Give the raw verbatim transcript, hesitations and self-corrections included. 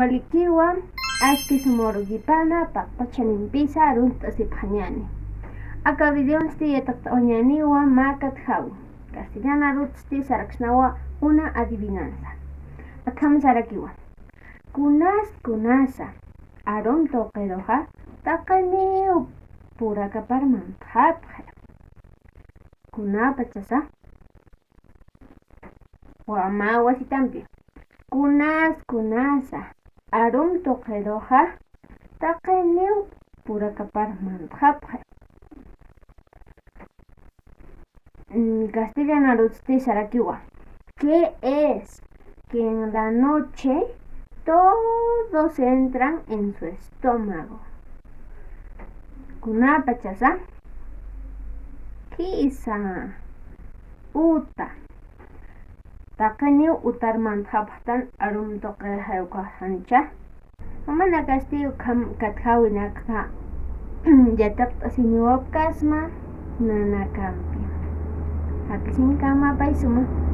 Walikiwa, aski suma urukipana paqpachanimpisa arunt'asipxañäni. Aka videonsti yatiqt'awañäniwa mä katjawi. Castellan arutsti saraksnawa una adivinanza. Akham sarakiwa. Kunas kunasa arum tuqiruxa taqiniw purakapar mantxapxi. Kunapachasa, mä wasitampi. Kunas kunasa arum tuqiruxa taqiniw purakapar mantxapxi. Mm, castellan arutsti sarakiwa. ¿Qué es que en la noche todos entran en su estómago? Kunapachasa, khisa, uta. Taqiniw utar mantxapxtan arum tuqir jayukaxancha. Jumanakasti ukham katjawinakxa yatiqt'asiniwapkasma nanakampi. Jakisinkama pay suma.